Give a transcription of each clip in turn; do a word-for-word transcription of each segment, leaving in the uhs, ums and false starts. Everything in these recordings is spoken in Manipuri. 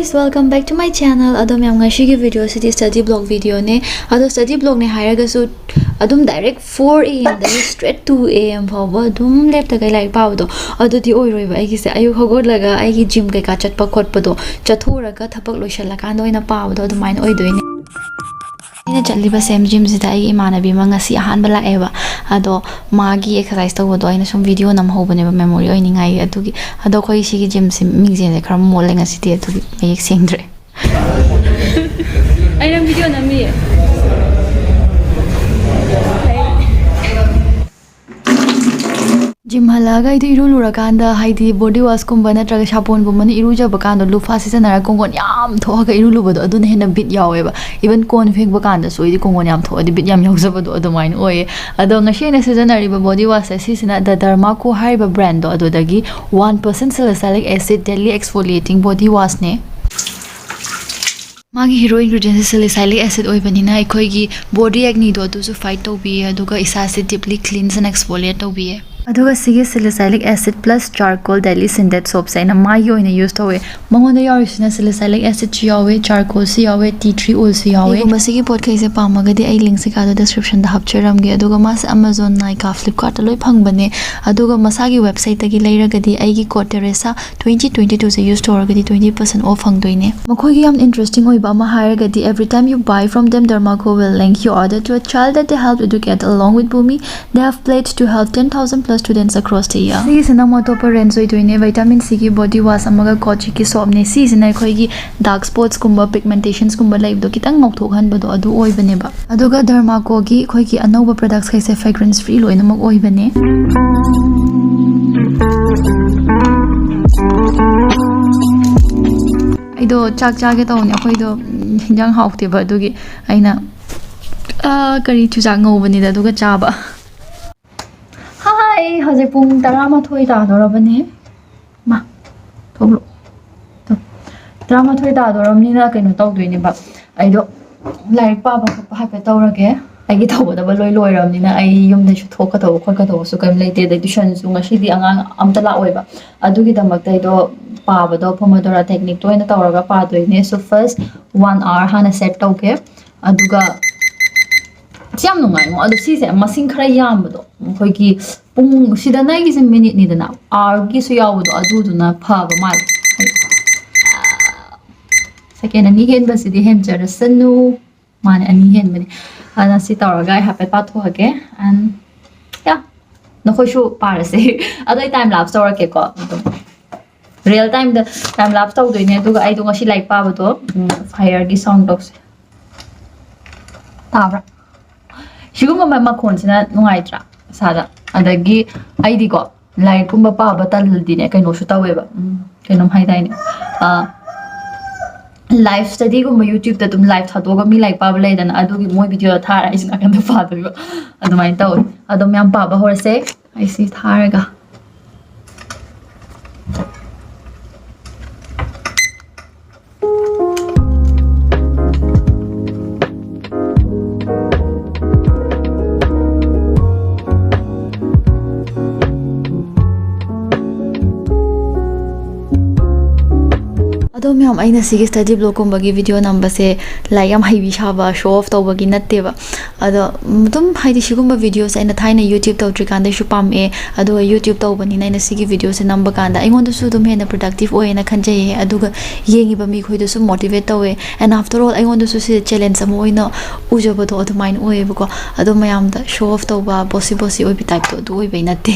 Guys, welcome back to my channel. ꯑꯗꯣ ꯃꯌꯥꯝ, ꯉꯁꯤꯒꯤ video ꯁꯤꯗꯤ study block video ꯅꯦ꯫ ꯑꯗꯣ study block ꯅꯦ ꯍꯥꯏꯔꯒꯁꯨ ꯑꯗꯨꯝ direct four A M ꯗꯒꯤ straight two A M ꯐꯥꯎꯕ ꯑꯗꯨꯝ ꯂꯦꯞꯇꯈꯩ ꯂꯥꯏꯔꯤꯛ ꯄꯥꯕꯗꯣ ꯑꯗꯨꯗꯤ ꯑꯣꯏꯔꯣꯏꯕ꯫ ꯑꯩꯒꯤꯁꯦ ꯑꯌꯨꯛ ꯍꯧꯒꯠꯂꯒ ꯑꯩꯒꯤ gym ꯀꯩꯀꯥ ꯆꯠꯄ ꯈꯣꯠꯄꯗꯣ ꯆꯠꯊꯣꯛꯎꯔꯒ ꯊꯕꯛ ꯂꯣꯏꯁꯤꯜꯂꯀꯥꯟꯗ ꯑꯣꯏꯅ ꯄꯥꯕꯗꯣ ꯑꯗꯨꯃꯥꯏꯅ ꯑꯣꯏꯗꯣꯏꯅꯦ꯫ ꯑꯩꯅ ꯆꯠꯂꯤꯕ same gym ꯁꯤꯗ ꯑꯩꯒꯤ ꯏꯃꯥꯟꯅꯕꯤ ꯑꯃ ꯉꯁꯤ ꯑꯍꯥꯟꯕ ꯂꯥꯛꯑꯦꯕ꯫ ꯑꯗꯣ ꯃꯥꯒꯤ exercise ꯇꯧꯕꯗꯣ ꯑꯩꯅ ꯁꯨꯝ video ꯅꯝꯍꯧꯕꯅꯦꯕ, memory ꯑꯣꯏꯅꯤꯡꯉꯥꯏꯒꯤ꯫ ꯑꯗꯨꯒꯤ, ꯑꯗꯣ ꯑꯩꯈꯣꯏ ꯁꯤꯒꯤ gym ꯁꯤ ꯃꯤꯡꯁꯦꯜꯁꯦ ꯈꯔ ꯃꯣꯠꯂꯦ ꯉꯁꯤꯗꯤ, ꯑꯗꯨꯒꯤ ꯃꯌꯦꯛ ꯁꯦꯡꯗ꯭ꯔꯦ꯫ ꯑꯩ ꯅꯪ video ꯅꯝꯃꯤꯌꯦ꯫ Gym ꯍꯜꯂꯛꯑꯒ ꯑꯩꯗꯣ ꯏꯔꯨ ꯂꯨꯔꯀꯥꯟꯗ, ꯍꯥꯏꯗꯤ body wash ꯀꯨꯝꯕ ꯅꯠꯇ꯭ꯔꯒ ꯁꯥꯄꯣꯟꯒꯨꯝꯕꯅ ꯏꯔꯨꯖꯕ ꯀꯥꯟꯗ ꯂꯨꯐꯥ ꯁꯤꯖꯤꯟꯅꯔꯒ ꯀꯣꯡꯒꯣꯟ ꯌꯥꯝ ꯊꯣꯛꯑꯒ ꯏꯔꯨ ꯂꯨꯕꯗꯣ, ꯑꯗꯨꯅ ꯍꯦꯟꯅ ꯕꯤꯠ ꯌꯥꯎꯋꯦꯕ꯫ Even ꯀꯣꯟ ꯐꯦꯡꯕ ꯀꯥꯟꯗꯁꯨ ꯑꯩꯗꯤ ꯀꯣꯡꯒꯣꯟ ꯌꯥꯝ ꯊꯣꯛꯑꯗꯤ ꯕꯤꯠ ꯌꯥꯝ ꯌꯥꯎꯖꯕꯗꯣ ꯑꯗꯨꯃꯥꯏꯅ ꯑꯣꯏꯌꯦ꯫ ꯑꯗꯣ ꯉꯁꯤ ꯑꯩꯅ ꯁꯤꯖꯤꯟꯅꯔꯤꯕ body wash ꯁꯦ ꯁꯤꯁꯤꯅ The Derma Co ꯍꯥꯏꯔꯤꯕ brand ꯗꯣ, ꯑꯗꯨꯗꯒꯤ one percent salicylic acid daily exfoliating body wash ꯅꯦ꯫ ꯃꯥꯒꯤ hero ingredient ꯁꯦ salicylic acid ꯑꯣꯏꯕꯅꯤꯅ ꯑꯩꯈꯣꯏꯒꯤ body acne ꯗꯣ ꯑꯗꯨꯁꯨ fight ꯇꯧꯕꯤꯌꯦ, ꯑꯗꯨꯒ ꯏꯁꯥꯁꯦ deeply cleanse and exfoliate ꯇꯧꯕꯤꯌꯦ꯫ ꯑꯗꯨꯒ ꯁꯤꯒꯤ salicylic acid plus charcoal daily scented soap ꯁꯦ ꯑꯩꯅ ꯃꯥꯏꯒꯤ ꯑꯣꯏꯅ use ꯇꯧꯋꯦ꯫ ꯃꯉꯣꯟꯗ ꯌꯥꯎꯔꯤꯁꯤꯅ salicylic acid ꯁꯨ ꯌꯥꯎꯋꯦ, charcoal ꯁꯨ ꯌꯥꯎꯋꯦ, tea tree oil ꯁꯨ ꯌꯥꯎꯋꯦ꯫ ꯀꯩꯒꯨꯝꯕ ꯁꯤꯒꯤ ꯄꯣꯠꯈꯩꯁꯦ ꯄꯥꯝꯃꯒꯗꯤ ꯑꯩ link ꯁꯦ ꯀꯥꯗ description ꯗ ꯍꯥꯞꯆꯔꯝꯒꯦ꯫ ꯑꯗꯨꯒ ꯃꯥꯁꯦ Amazon, Nykaa, Flipkart ꯇ ꯂꯣꯏ ꯐꯪꯕꯅꯦ꯫ ꯑꯗꯨꯒ ꯃꯁꯥꯒꯤ website ꯇꯒꯤ ꯂꯩꯔꯒꯗꯤ ꯑꯩꯒꯤ code Teresa twenty twenty two ꯁꯦ use ꯇꯧꯔꯒꯗꯤ twenty percent off ꯐꯪꯗꯣꯏꯅꯦ꯫ ꯃꯈꯣꯏꯒꯤ ꯌꯥꯝ interesting ꯑꯣꯏꯕ ꯑꯃ ꯍꯥꯏꯔꯒꯗꯤ, every time you buy from them, Derma Co will link your order to a child that they helped educate along with Bhumi. They have pledged to help ten thousand plus students across the year. ꯁꯤꯒꯤꯁꯤꯅ ꯑꯃꯨꯛ ꯑꯇꯣꯞꯄ range ꯑꯣꯏꯗꯣꯏꯅꯦ꯫ Vitamin C ꯒꯤ body wash ꯑꯃꯒ Kojic ꯀꯤ soap ꯅꯦ꯫ ꯁꯤꯁꯤꯅ ꯑꯩꯈꯣꯏꯒꯤ dark spots ꯀꯨꯝꯕ, pigmentations ꯀꯨꯝꯕ ꯂꯩꯕꯗꯣ ꯈꯤꯇꯪ ꯉꯧꯊꯣꯛꯍꯟꯕꯗꯣ ꯑꯗꯨ ꯑꯣꯏꯕꯅꯦꯕ꯫ ꯑꯗꯨꯒ Derma Co ꯒꯤ ꯑꯩꯈꯣꯏꯒꯤ ꯑꯅꯧꯕ products ꯈꯩꯁꯦ fragrance free ꯂꯣꯏꯅꯃꯛ ꯑꯣꯏꯕꯅꯦ꯫ ꯑꯩꯗꯣ ꯆꯥꯛ ꯆꯥꯒꯦ ꯇꯧꯕꯅꯦ, ꯑꯩꯈꯣꯏꯗꯣ, ꯎꯝ, ꯍꯤꯟꯖꯥꯡ ꯍꯥꯎꯇꯦꯕ, ꯑꯗꯨꯒꯤ ꯑꯩꯅ, ꯑꯥ, ꯀꯔꯤ, ꯆꯨꯖꯥꯛ ꯉꯧꯕꯅꯤꯗ, ꯑꯗꯨꯒ ꯆꯥꯕ꯫ Hi, ꯍꯧꯖꯤꯛ ꯄꯨꯡ ꯇꯔꯥꯃꯥꯊꯣꯏ ꯇꯥꯗꯣꯔꯕꯅꯦ꯫ ꯃꯥ, ꯊꯣꯛꯂꯛꯑꯣ꯫ ꯇꯣ, ꯇꯔꯥꯃꯥꯊꯣꯏ ꯇꯥꯗꯣꯔꯕꯅꯤꯅ ꯀꯩꯅꯣ ꯇꯧꯗꯣꯏꯅꯦꯕ꯫ ꯑꯩꯗꯣ ꯂꯥꯏꯔꯤꯛ ꯄꯥꯕ ꯈꯣꯠꯄ ꯍꯥꯏꯐꯦꯠ ꯇꯧꯔꯒꯦ꯫ ꯑꯩꯒꯤ ꯇꯧꯒꯗꯕ ꯂꯣꯏ ꯂꯣꯏꯔꯕꯅꯤꯅ ꯑꯩ ꯌꯨꯝꯗꯩꯁꯨ ꯊꯣꯛꯀꯗꯧꯕ ꯈꯣꯠꯀꯗꯧꯕꯁꯨ ꯀꯩꯝ ꯂꯩꯇꯦ, ꯑꯗꯩ ꯇ꯭ꯌꯨꯁꯟꯁꯨ ꯉꯁꯤꯗꯤ ꯑꯉꯥꯡ ꯑꯝꯇ ꯂꯥꯛꯑꯣꯏꯕ꯫ ꯑꯗꯨꯒꯤꯗꯃꯛꯇ ꯑꯩꯗꯣ ꯄꯥꯕꯗꯣ ꯄꯣꯃꯣꯗꯣꯔꯥ ꯇꯦꯛꯅꯤꯛꯇ ꯑꯣꯏꯅ ꯇꯧꯔꯒ ꯄꯥꯗꯣꯏꯅꯦ꯫ So first one hour ꯍꯥꯟꯅ ꯁꯦꯠ ꯇꯧꯒꯦ꯫ ꯑꯗꯨꯒ ꯁꯤ ꯌꯥꯝ ꯅꯨꯡꯉꯥꯏꯉꯣ꯫ ꯑꯗꯣ ꯁꯤꯁꯦ ꯃꯁꯤꯡ ꯈꯔ ꯌꯥꯝꯕꯗꯣ, ꯑꯩꯈꯣꯏꯒꯤ ꯄꯨꯡ ꯁꯤꯗꯅ ꯑꯩꯒꯤꯁꯦ ꯃꯤꯅꯤꯠꯅꯤꯗꯅ, ꯑꯥꯔꯒꯤꯁꯨ ꯌꯥꯎꯕꯗꯣ, ꯑꯗꯨꯗꯨꯅ ꯐꯕ ꯃꯥꯜꯂꯦ꯫ ꯁꯦꯀꯦꯟ ꯑꯅꯤ ꯍꯦꯟꯕꯁꯤꯗꯤ ꯍꯦꯟꯖꯔꯁꯅꯨ꯫ ꯃꯥꯅꯦ, ꯑꯅꯤ ꯍꯦꯟꯕꯅꯦ꯫ ꯑꯗꯨꯅ ꯁꯤ ꯇꯧꯔꯒ ꯑꯩ ꯍꯥꯏꯐꯦꯠ ꯄꯥꯊꯣꯛꯑꯒꯦ꯫ And yeah, ꯅꯈꯣꯏꯁꯨ ꯄꯥꯔꯁꯦ꯫ ꯑꯗꯣ ꯑꯩ ꯇꯥꯏꯝ ꯂꯥꯞꯁ ꯇꯧꯔꯛꯀꯦꯀꯣ꯫ ꯑꯗꯨꯝ ꯔꯤꯌꯦꯜ ꯇꯥꯏꯝꯗ ꯇꯥꯏꯝ ꯂꯥꯞꯁ ꯇꯧꯗꯣꯏꯅꯦ꯫ ꯑꯗꯨꯒ ꯑꯩꯗꯣ ꯉꯁꯤ ꯂꯥꯏꯔꯤꯛ ꯄꯥꯕꯗꯣ, ꯎꯝ, ꯐꯥꯏꯌꯔꯒꯤ ꯁꯥꯎꯟ ꯇꯧꯁꯦ꯫ ꯇꯥꯕ꯭ꯔꯥ? ꯁꯤꯒꯨꯝꯕ ꯃ-, ꯃꯈꯣꯟꯁꯤꯅ ꯅꯨꯡꯉꯥꯏꯇ꯭ꯔꯥ ꯏꯁꯥꯗ? ꯑꯗꯒꯤ ꯑꯩꯗꯤꯀꯣ, ꯂꯥꯏꯔꯤꯛꯀꯨꯝꯕ ꯄꯥꯕ ꯇꯜꯂꯗꯤꯅꯦ, ꯀꯩꯅꯣꯁꯨ ꯇꯧꯋꯦꯕ, ꯎꯝ, ꯀꯩꯅꯣꯝ ꯍꯥꯏꯗꯥꯏꯅꯦ, ꯑ, ꯂꯥꯏꯐ ꯁ꯭ꯇꯗꯤꯒꯨꯝꯕ YouTube-ꯇ ꯑꯗꯨꯝ ꯂꯥꯏꯐ ꯊꯥꯗꯣꯛꯑꯒ ꯃꯤ ꯂꯥꯏꯔꯤꯛ ꯄꯥꯕ ꯂꯩꯗꯅ, ꯑꯗꯨꯒꯤ ꯃꯣꯏ ꯚꯤꯗꯤꯑꯣ ꯊꯥꯔ ꯑꯩꯁꯦ ꯅꯥꯀꯟꯗ ꯄꯥꯗꯣꯏꯕ꯫ ꯑꯗꯨꯃꯥꯏꯅ ꯇꯧꯋꯦ꯫ ꯑꯗꯣ ꯃꯌꯥꯝ ꯄꯥꯕ ꯍꯧꯔꯁꯦ꯫ ꯑꯩ ꯁꯤ ꯊꯥꯔꯒ꯫ ꯑꯗꯣ ꯃꯌꯥꯝ, ꯑꯩꯅ ꯁꯤꯒꯤ ꯁ꯭ꯇꯗꯤ ꯕ꯭ꯂꯣꯛꯀꯨꯝꯕꯒꯤ ꯚꯤꯗꯤꯑꯣ ꯅꯝꯕꯁꯦ ꯂꯥꯏꯔꯤꯛ ꯌꯥꯝ ꯍꯩꯕꯤ ꯁꯥꯕ, ꯁꯣ ꯑꯣꯐ ꯇꯧꯕꯒꯤ ꯅꯠꯇꯦꯕ꯫ ꯑꯗꯣ ꯑꯗꯨꯝ, ꯍꯥꯏꯗꯤ, ꯁꯤꯒꯨꯝꯕ ꯚꯤꯗꯤꯑꯣꯁꯦ ꯑꯩꯅ ꯊꯥꯏꯅ YouTube ꯇꯧꯗ꯭ꯔꯤꯀꯥꯟꯗꯩꯁꯨ ꯄꯥꯝꯃꯛꯑꯦ꯫ ꯑꯗꯨꯒ YouTube ꯇꯧꯕꯅꯤꯅ ꯑꯩꯅ ꯁꯤꯒꯤ ꯚꯤꯗꯤꯑꯣꯁꯦ ꯅꯝꯕ ꯀꯥꯟꯗ ꯑꯩꯉꯣꯟꯗꯁꯨ ꯑꯗꯨꯝ ꯍꯦꯟꯅ ꯄ꯭ꯔꯗꯛꯇꯤꯚ ꯑꯣꯏꯌꯦꯅ ꯈꯟꯖꯩꯌꯦ꯫ ꯑꯗꯨꯒ ꯌꯦꯡꯉꯤꯕ ꯃꯤꯈꯣꯏꯗꯁꯨ ꯃꯣꯇꯤꯚꯦꯠ ꯇꯧꯋꯦ꯫ And after all, ꯑꯩꯉꯣꯟꯗꯁꯨ ꯁꯤꯁꯦ ꯆꯦꯂꯦꯟꯖ ꯑꯃ ꯑꯣꯏꯅ ꯎꯖꯕꯗꯣ ꯑꯗꯨꯃꯥꯏꯅ ꯑꯣꯏꯌꯦꯕꯀꯣ꯫ ꯑꯗꯣ ꯃꯌꯥꯝꯗ ꯁꯣ ꯑꯣꯐ ꯇꯧꯕ, ꯕꯣꯁꯤ ꯕꯣꯁꯤ ꯑꯣꯏꯕ ꯇꯥꯏꯞꯇꯣ ꯑꯗꯨ ꯑꯣꯏꯕꯩ ꯅꯠꯇꯦ꯫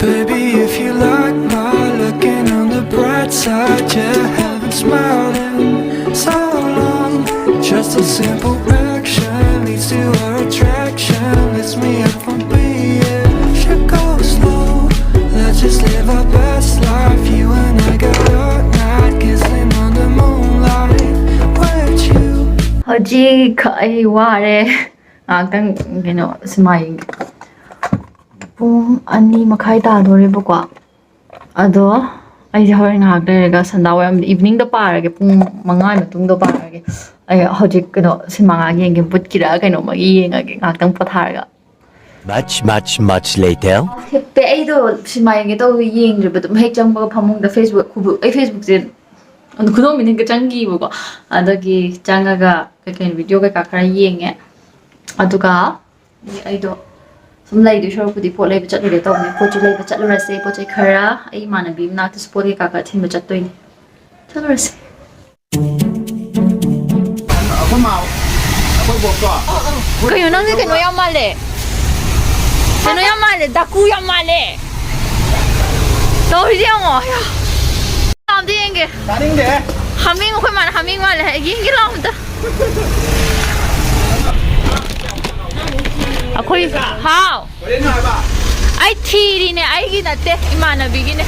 Baby, if you like my looking on the bright side, yeah, haven't smiled in so long. Just a simple action leads to our attraction. Lifts me up from being. Should go slow. Let's just live our best life. You and I got all night kissing on the moonlight with you. ꯍꯧꯖꯤꯛ ꯑꯩ ꯋꯥꯔꯦ꯫ ꯉꯥꯏꯍꯥꯛꯇꯪ ꯀꯩꯅꯣ ꯁꯤꯃꯥ ꯌꯦꯡꯒꯦ꯫ ꯄꯨꯡ ꯑꯅꯤ ꯃꯈꯥꯏ ꯇꯥꯗꯣꯔꯦꯕꯀꯣ꯫ ꯑꯗꯣ ꯑꯩꯁꯦ ꯍꯣꯔꯦꯟ ꯉꯥꯏꯍꯥꯛ ꯂꯩꯔꯒ ꯁꯟꯗꯥ ꯋꯥꯏꯔꯝ, ꯏꯚꯤꯅꯤꯡꯗ ꯄꯥꯔꯒꯦ, ꯄꯨꯡ ꯃꯉꯥ ꯃꯇꯨꯡꯗ ꯄꯥꯔꯒꯦ꯫ ꯑꯩ ꯍꯧꯖꯤꯛ ꯀꯩꯅꯣ ꯁꯤꯃꯥ ꯉꯥꯏꯍꯥꯛ ꯌꯦꯡꯒꯦ, ꯕꯨꯠꯀꯤꯔ ꯀꯩꯅꯣꯝꯃꯒꯤ ꯌꯦꯡꯉꯒꯦ ꯉꯥꯏꯍꯥꯛꯇꯪ ꯄꯣꯊꯥꯔꯒ꯫ Much, much, much later. ꯍꯤꯞꯄꯦ꯫ ꯑꯩꯗꯣ ꯁꯤꯃꯥ ꯌꯦꯡꯒꯦ ꯇꯧꯕ ꯌꯦꯡꯗ꯭ꯔꯤꯕ, ꯑꯗꯨꯝ ꯍꯦꯛ ꯆꯪꯕꯒ ꯐꯃꯨꯡꯗ Facebook, ꯈꯨꯕꯨ-, ꯑꯩ Facebookꯁꯦ ꯑꯗꯨ ꯈꯨꯗꯣꯝꯕꯤꯅ ꯍꯦꯛꯇ ꯆꯪꯈꯤꯕꯀꯣ꯫ ꯑꯗꯒꯤ ꯆꯪꯉꯒ ꯀꯩꯀꯩ video ꯀꯩꯀꯥ ꯈꯔ ꯌꯦꯡꯉꯦ꯫ ꯑꯗꯨꯒ ꯑꯩꯗꯣ ꯁꯨꯝ ꯂꯩꯗꯣꯏ ꯁꯔꯨꯛꯄꯨꯗꯤ ꯄꯣꯠ ꯂꯩꯕ ꯆꯠꯂꯨꯒꯦ ꯇꯧꯕꯅꯦ꯫ ꯄꯣꯠꯁꯨ ꯂꯩꯕ ꯆꯠꯂꯨꯔꯁꯦ꯫ ꯄꯣꯠ ꯆꯩ ꯈꯔ ꯑꯩ ꯏꯃꯥꯟꯅꯕꯤ ꯃꯅꯥꯛꯇꯁꯨ ꯄꯣꯠ ꯀꯩꯀꯥ ꯈꯔ ꯊꯤꯟꯕ ꯆꯠꯇꯣꯏꯅꯦ꯫ ꯆꯠꯂꯨꯔꯁꯦ꯫ ꯑꯩꯈꯣꯏ ꯃꯥ, ꯑꯩꯈꯣꯏ ꯕꯣꯛꯇꯣ꯫ ꯀꯩꯅꯣ ꯅꯪꯗꯤ ꯀꯩꯅꯣ ꯌꯥꯝ ꯃꯥꯜꯂꯦ꯫ ꯀꯩꯅꯣ ꯌꯥꯝ ꯃꯥꯜꯂꯦ, ꯗꯥꯀꯨ ꯌꯥꯝ ꯃꯥꯜꯂꯦ꯫ ꯇꯧꯔꯤꯁꯦ ꯌꯦꯡꯉꯣ꯫ ꯑꯝꯇ ꯌꯦꯡꯒꯦ꯫ ꯇꯥꯅꯤꯡꯗꯦ꯫ ꯍꯥꯃꯦꯡ, ꯑꯩꯈꯣꯏ ꯃꯥꯅ ꯍꯥꯃꯦꯡ ꯃꯥꯜꯂꯦ ꯍꯥꯏ꯫ ꯌꯦꯡꯒꯦ ꯂꯥꯎ ꯑꯝꯇ꯫ ꯑꯩꯈꯣꯏ, ꯍꯥꯎ꯫ ꯍꯣꯔꯦꯟ ꯍꯥꯏꯕ꯫ ꯑꯩ ꯊꯤꯔꯤꯅꯦ, ꯑꯩꯒꯤ ꯅꯠꯇꯦ, ꯏꯃꯥꯟꯅꯕꯤꯒꯤꯅꯦ꯫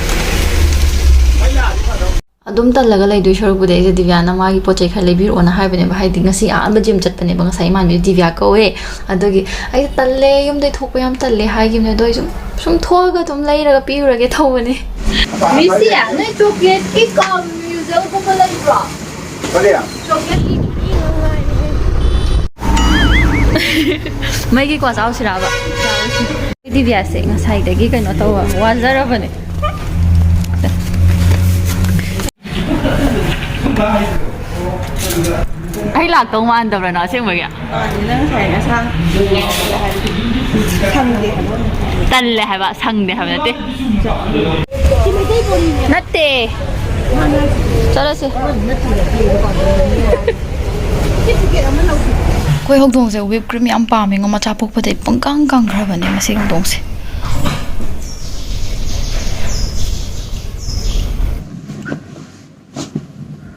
ꯃꯩ ꯂꯥꯛꯑꯗꯤ ꯐꯗꯧ꯫ ꯑꯗꯨꯝ ꯇꯜꯂꯒ ꯂꯩꯗꯣꯏ ꯁꯔꯨꯛꯄꯨꯗꯤ ꯑꯩꯁꯦ ꯗꯤꯕ꯭ꯌꯥꯅ ꯃꯥꯒꯤ ꯄꯣꯠ ꯆꯩ ꯈꯔ ꯂꯩꯕꯤꯔꯛꯑꯣꯅ ꯍꯥꯏꯕꯅꯦꯕ꯫ ꯍꯥꯏꯗꯤ ꯉꯁꯤ ꯑꯍꯥꯟꯕ gym ꯆꯠꯄꯅꯦꯕ ꯉꯁꯥꯏ ꯏꯃꯥꯟꯅꯕꯤ ꯗꯤꯕ꯭ꯌꯥ ꯀꯧꯋꯦ꯫ ꯑꯗꯨꯒꯤ ꯑꯩꯁꯦ ꯇꯜꯂꯦ, ꯌꯨꯝꯗꯩ ꯊꯣꯛꯄ ꯌꯥꯝ ꯇꯜꯂꯦ ꯍꯥꯏꯈꯤꯕꯅꯦ꯫ ꯑꯗꯣ ꯑꯩ ꯁꯨꯝ, ꯁꯨꯝ ꯊꯣꯛꯑꯒ ꯑꯗꯨꯝ ꯂꯩꯔꯒ ꯄꯤꯔꯨꯔꯒꯦ ꯇꯧꯕꯅꯦ꯫ ꯃꯤꯁꯤ, ꯅꯣꯏ chocolateꯀꯤ ꯀꯥ ꯃ꯭ꯌꯨꯖꯤꯌꯝꯒꯨꯝꯕ ꯂꯩꯕ꯭ꯔꯣ? ꯀꯔꯤ? Chocolateꯀꯤ꯫ ꯃꯩꯒꯤ ꯀ꯭ꯋꯥ ꯆꯥꯎꯁꯤꯔꯕ? ꯗꯤꯕꯤꯌꯥꯁꯦ ꯉꯁꯥꯏꯗꯒꯤ ꯀꯩꯅꯣ ꯇꯧꯕ ꯋꯥꯖꯔꯕꯅꯦ꯫ ꯑꯩ ꯂꯥꯛꯇꯧ ꯃꯥꯟꯗꯕ꯭ꯔꯅ ꯑꯁꯦꯡꯕꯒꯤ? ꯅꯪ ꯉꯁꯥꯏ ꯅꯁꯥ ꯁꯪꯗꯦ꯫ ꯇꯜꯂꯦ ꯍꯥꯏꯕ, ꯁꯪꯗꯦ ꯍꯥꯏꯕ ꯅꯠꯇꯦ꯫ ꯅꯠꯇꯦ꯫ ꯆꯠꯂꯁꯦ꯫ ꯑꯩꯈꯣꯏ ꯍꯧꯗꯣꯡꯁꯦ whip cream ꯌꯥꯝ ꯄꯥꯝꯃꯦꯉꯣ꯫ ꯃꯆꯥ ꯄꯣꯛꯄꯗꯩ ꯄꯨꯡꯀꯪ ꯀꯪꯈ꯭ꯔꯕꯅꯦ ꯃꯁꯤ ꯍꯧꯗꯣꯡꯁꯦ꯫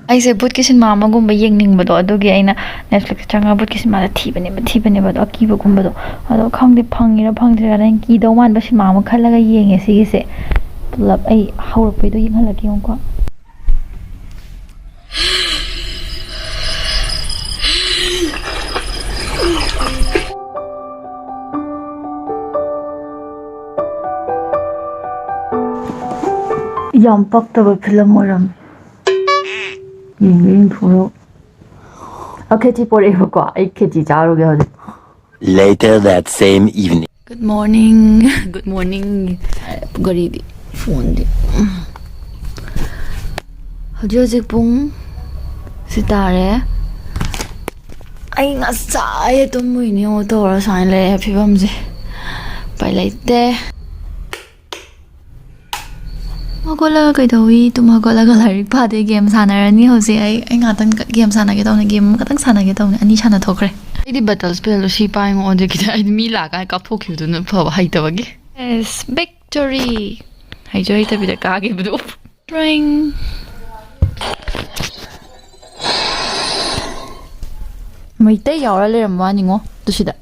ꯑꯩꯁꯦ ꯕꯨꯠꯀꯤ ꯁꯤꯅꯦꯃꯥ ꯑꯃꯒꯨꯝꯕ ꯌꯦꯡꯅꯤꯡꯕꯗꯣ, ꯑꯗꯨꯒꯤ ꯑꯩꯅ Netflix ꯆꯪꯉꯒ ꯕꯨꯠꯀꯤ ꯁꯤꯅꯦꯃꯥꯗ ꯊꯤꯕꯅꯦꯕ, ꯊꯤꯕꯅꯦꯕ ꯑꯗꯣ, ꯑꯀꯤꯕꯒꯨꯝꯕꯗꯣ꯫ ꯑꯗꯣ ꯈꯪꯗꯦ, ꯐꯪꯉꯤꯔꯥ ꯐꯪꯗ꯭ꯔꯤꯔꯥ, ꯅꯪ ꯀꯤꯗꯧ ꯃꯥꯟꯕ ꯁꯤꯅꯦꯃꯥ ꯑꯃ ꯈꯜꯂꯒ ꯌꯦꯡꯉꯦ ꯁꯤꯒꯤꯁꯦ꯫ ꯄꯨꯂꯞ ꯑꯩ ꯍꯧꯔꯛꯄꯩꯗꯣ ꯌꯦꯡꯍꯜꯂꯛꯀꯦ ꯌꯦꯡꯉꯨꯀꯣ꯫ ꯌꯥꯝ ꯄꯛꯇꯕ ꯐꯤꯂꯝ ꯑꯣꯏꯔꯝꯃꯦ꯫ ꯌꯦꯡꯒꯦ ꯌꯦꯡꯊꯣꯛꯎꯔꯣ꯫ ꯑ, ꯈꯦꯆꯤ ꯄꯣꯔꯛꯑꯦꯕꯀꯣ, ꯑꯩ ꯈꯦꯆꯤ ꯆꯥꯔꯨꯒꯦ ꯍꯧꯖꯤꯛ꯫ Later that same evening. Good morning. Good morning. ꯒꯥꯔꯤꯗꯤ, ꯐꯣꯟꯗꯤ꯫ ꯍꯧꯖꯤꯛ ꯍꯧꯖꯤꯛ ꯄꯨꯡ ꯁꯤ ꯇꯥꯔꯦ꯫ ꯑꯩ ꯉꯁꯥꯏ ꯇꯨꯝꯃꯨꯏꯅꯦ ꯌꯦꯡꯉꯣ, ꯇꯧꯔ ꯁꯨꯃꯥꯏꯅ ꯂꯩꯔꯦ ꯐꯤꯕꯝꯁꯦ꯫ ꯎꯄꯥꯏ ꯂꯩꯇꯦ꯫ ꯍꯧꯒꯠꯂꯒ ꯀꯩꯗꯧꯏ? ꯇꯨꯝ ꯍꯧꯒꯠꯂꯒ ꯂꯥꯏꯔꯤꯛ ꯄꯥꯗꯦ, ꯒꯦꯝ ꯁꯥꯟꯅꯔꯅꯤ ꯍꯧꯖꯤꯛ꯫ ꯑꯩ, ꯑꯩ ꯉꯥꯛꯇꯪ ꯒꯦꯝ ꯁꯥꯟꯅꯒꯦ ꯇꯧꯅꯤ, ꯒꯦꯝ ꯑꯃꯈꯛꯇꯪ ꯁꯥꯟꯅꯒꯦ ꯇꯧꯅꯤ, ꯑꯅꯤ ꯁꯥꯟꯅꯊꯣꯛꯈ꯭ꯔꯦ꯫ ꯑꯩꯗꯤ ꯕꯇꯜ ꯁ꯭ꯄꯦꯜꯗꯣ ꯁꯤ ꯄꯥꯏꯉꯣ, ꯑꯗꯨꯒꯤꯗ ꯑꯩꯗꯤ ꯃꯤ ꯂꯥꯛꯑꯀꯥꯟꯗ ꯀꯥꯞꯊꯣꯛꯈꯤꯕꯗꯨꯅ ꯐꯕ, ꯍꯩꯇꯕꯒꯤ꯫ ꯑꯦꯁ, ꯕꯤꯛꯇꯣꯔꯤ! ꯍꯩꯁꯨ ꯍꯩꯇꯕꯤꯗ ꯀꯥꯈꯤꯕꯗꯣ꯫ ꯇ꯭ꯔꯤꯡ! ꯃꯩꯇꯩ ꯌꯥꯎꯔ ꯂꯩꯔꯝꯕ ꯋꯥꯅꯤꯉꯣ, ꯇꯨ ꯁꯤꯗ꯫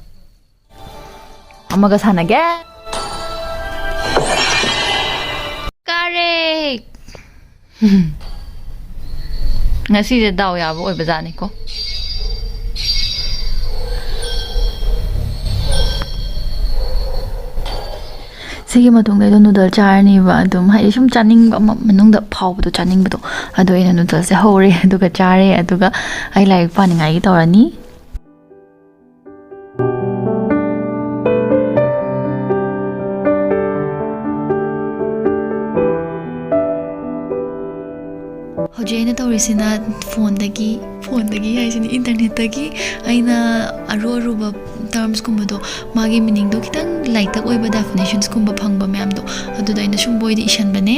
ꯑꯃꯒ ꯁꯥꯟꯅꯒꯦ꯫ ꯀꯥꯔꯦ! ꯉꯁꯤꯁꯦ ꯗꯥꯎ ꯌꯥꯕ ꯑꯣꯏꯕꯖꯥꯠꯅꯤꯀꯣ꯫ ꯁꯤꯒꯤ ꯃꯇꯨꯡꯗ ꯑꯩꯗꯣ ꯅꯨꯗꯜ ꯆꯥꯔꯅꯤꯕ꯫ ꯑꯗꯨꯝ ꯍꯥꯏꯗꯤ ꯁꯨꯝ ꯆꯥꯅꯤꯡꯕ ꯑꯃ, ꯃꯅꯨꯡꯗ ꯐꯥꯎꯕꯗꯣ, ꯆꯥꯅꯤꯡꯕꯗꯣ꯫ ꯑꯗꯣ ꯑꯩꯅ ꯅꯨꯗꯜꯁꯦ ꯍꯧꯔꯦ, ꯑꯗꯨꯒ ꯆꯥꯔꯦ, ꯑꯗꯨꯒ ꯑꯩ ꯂꯥꯏꯔꯤꯛ ꯄꯥꯅꯤꯡꯉꯥꯏꯒꯤ ꯇꯧꯔꯅꯤ꯫ ꯍꯧꯖꯤꯛ ꯑꯩꯅ ꯇꯧꯔꯤꯁꯤꯅ ꯐꯣꯟꯗꯒꯤ, ꯐꯣꯟꯗꯒꯤ ꯍꯥꯏꯁꯤꯅꯤ, ꯏꯟꯇꯔꯅꯦꯠꯇꯒꯤ ꯑꯩꯅ ꯑꯔꯨ ꯑꯔꯨꯕ ꯇꯔꯝꯁꯀꯨꯝꯕꯗꯣ, ꯃꯥꯒꯤ ꯃꯤꯅꯤꯡꯗꯣ ꯈꯤꯇꯪ ꯂꯥꯏꯇꯛ ꯑꯣꯏꯕ ꯗꯦꯐꯤꯅꯦꯁꯟꯁꯀꯨꯝꯕ ꯐꯪꯕ ꯃꯌꯥꯝꯗꯣ, ꯑꯗꯨꯗꯣ ꯑꯩꯅ ꯁꯨꯝ ꯕꯣꯏꯗ ꯏꯁꯟꯕꯅꯦ꯫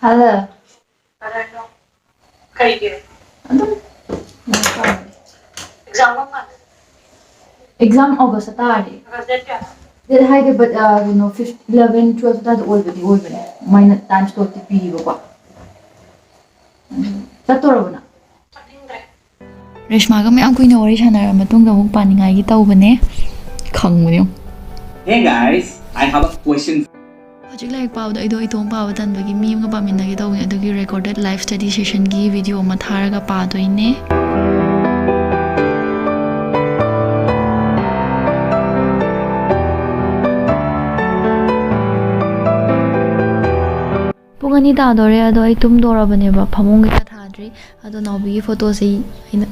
ꯍꯜꯂꯣ꯫ ꯀꯩꯒꯤ? ꯑꯗꯨꯝ꯫ ꯑꯦꯛꯖꯥꯝ ꯀꯔꯝ ꯀꯥꯟꯗ? ꯑꯦꯛꯖꯥꯝ ꯑꯣꯒꯁꯇ ꯇꯥꯔꯦ꯫ ꯑꯣꯒꯁ ꯗꯦꯠ ꯀꯌꯥꯗ? ꯗꯦꯠ ꯍꯥꯏꯗꯦ, but, ꯑ, ꯀꯩꯅꯣ, ꯐꯤꯐ, ꯏꯂꯚꯦꯟ, ꯇꯨꯋꯦꯜꯐ ꯑꯗꯨꯋꯥꯏꯗ ꯑꯣꯏꯕꯗꯤ ꯑꯣꯏꯕꯅꯦ꯫ ꯃꯣꯏꯅ ꯇꯥꯏꯝ ꯁ꯭ꯂꯣꯠꯇꯤ ꯄꯤꯌꯦꯕꯀꯣ꯫ ꯎꯝ, ꯆꯠꯇꯣꯔꯕꯣ ꯅꯪ? ꯆꯠꯅꯤꯡꯗ꯭ꯔꯦ꯫ ꯔꯦꯁꯃꯥꯒ ꯃꯌꯥꯝ ꯀꯨꯏꯅ ꯋꯥꯔꯤ ꯁꯥꯟꯅꯔꯕ ꯃꯇꯨꯡꯗ ꯑꯃꯨꯛ ꯄꯥꯅꯤꯡꯉꯥꯏꯒꯤ ꯇꯧꯕꯅꯦ꯫ ꯈꯪꯕꯅꯦ ꯌꯦꯡꯉꯨ꯫ Hey guys, I have a question. ꯍꯧꯖꯤꯛ ꯂꯥꯏꯔꯤꯛ ꯄꯥꯕꯗꯣ ꯑꯩꯗꯣ ꯏꯇꯣꯝ ꯄꯥꯕ ꯇꯟꯕꯒꯤ ꯃꯤ ꯑꯃꯒ ꯄꯥꯃꯤꯟꯅꯒꯦ ꯇꯧꯕꯅꯦ, ꯑꯗꯨꯒꯤ recorded live study session ꯒꯤ video ꯑꯃ ꯊꯥꯔꯒ ꯄꯥꯗꯣꯏꯅꯦ꯫ ꯑꯅꯤ ꯇꯥꯗꯣꯔꯦ, ꯑꯗꯣ ꯑꯩ ꯇꯨꯝꯗꯣꯔꯕꯅꯦꯕ, ꯐꯃꯨꯡ ꯀꯩꯀꯥ ꯊꯥꯗ꯭ꯔꯤ꯫ ꯑꯗꯣ ꯅꯥꯎꯕꯤꯒꯤ ꯐꯣꯇꯣꯁꯦ ꯑꯩꯅ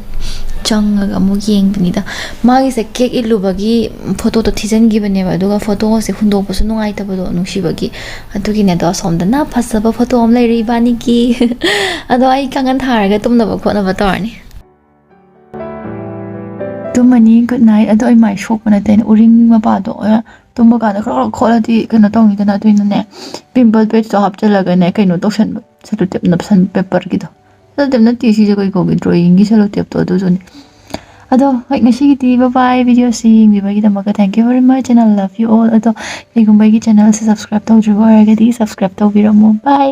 ꯆꯪꯉꯒ ꯑꯃꯨꯛ ꯌꯦꯡꯕꯅꯤꯗ꯫ ꯃꯥꯒꯤꯁꯦ ꯀꯦꯛ ꯏꯜꯂꯨꯕꯒꯤ ꯐꯣꯇꯣꯗꯣ ꯊꯤꯖꯤꯟꯈꯤꯕꯅꯦꯕ, ꯑꯗꯨꯒ ꯐꯣꯇꯣꯁꯦ ꯍꯨꯟꯗꯣꯛꯄꯁꯨ ꯅꯨꯡꯉꯥꯏꯇꯕꯗꯣ, ꯅꯨꯡꯁꯤꯕꯒꯤ꯫ ꯑꯗꯨꯒꯤꯅꯦ꯫ ꯑꯗꯣ ꯑꯁꯣꯝꯗꯅ ꯐꯖꯕ ꯐꯣꯇꯣ ꯑꯃ ꯂꯩꯔꯦ ꯏꯕꯥꯅꯤꯒꯤ꯫ ꯑꯗꯣ ꯑꯩ ꯀꯥꯡꯈꯟ ꯊꯥꯔꯒ ꯇꯨꯝꯅꯕ ꯈꯣꯠꯅꯕ ꯇꯧꯔꯅꯤ꯫ ꯇꯨꯝꯃꯅꯤ꯫ Good night꯫ ꯑꯗꯣ ꯑꯩ ꯃꯥꯏ ꯁꯣꯛꯄ ꯅꯠꯇꯦ, ꯑꯩꯅ ꯎꯔꯤꯡ ꯃꯄꯥꯗꯣ, ꯑ, ꯇꯨꯝꯕ ꯀꯥꯟꯗ ꯈꯔ ꯈꯔ ꯈꯣꯠꯂꯗꯤ ꯀꯩꯅꯣ ꯇꯧꯅꯤꯗꯅ, ꯑꯗꯨꯏꯅꯅꯦ, pimple paste ꯇꯣ ꯍꯥꯞꯆꯤꯜꯂꯒꯅꯦ, ꯀꯩꯅꯣ ꯇꯧꯁꯟꯕ, sellotape ꯅꯞꯁꯟ, paper ꯒꯤꯗꯣ꯫ Sellotape ꯅꯠꯇꯦ, ꯁꯤꯁꯦ ꯀꯩ ꯀꯧꯒꯦ? Drawing ꯒꯤ sellotape ꯇꯣ, ꯑꯗꯨꯗꯨꯅꯦ꯫ ꯑꯗꯣ ꯍꯣꯏ, ꯉꯁꯤꯒꯤꯗꯤ bye bye꯫ Video ꯁꯤ ꯌꯦꯡꯕꯤꯕꯒꯤꯗꯃꯛꯇ thank you very much and I love you all꯫ ꯑꯗꯣ ꯀꯩꯒꯨꯝꯕ ꯑꯩꯒꯤ channel ꯁꯦ subscribe ꯇꯧꯗ꯭ꯔꯤꯕ ꯑꯣꯏꯔꯒꯗꯤ subscribe ꯇꯧꯕꯤꯔꯝꯃꯣ꯫ Bye꯫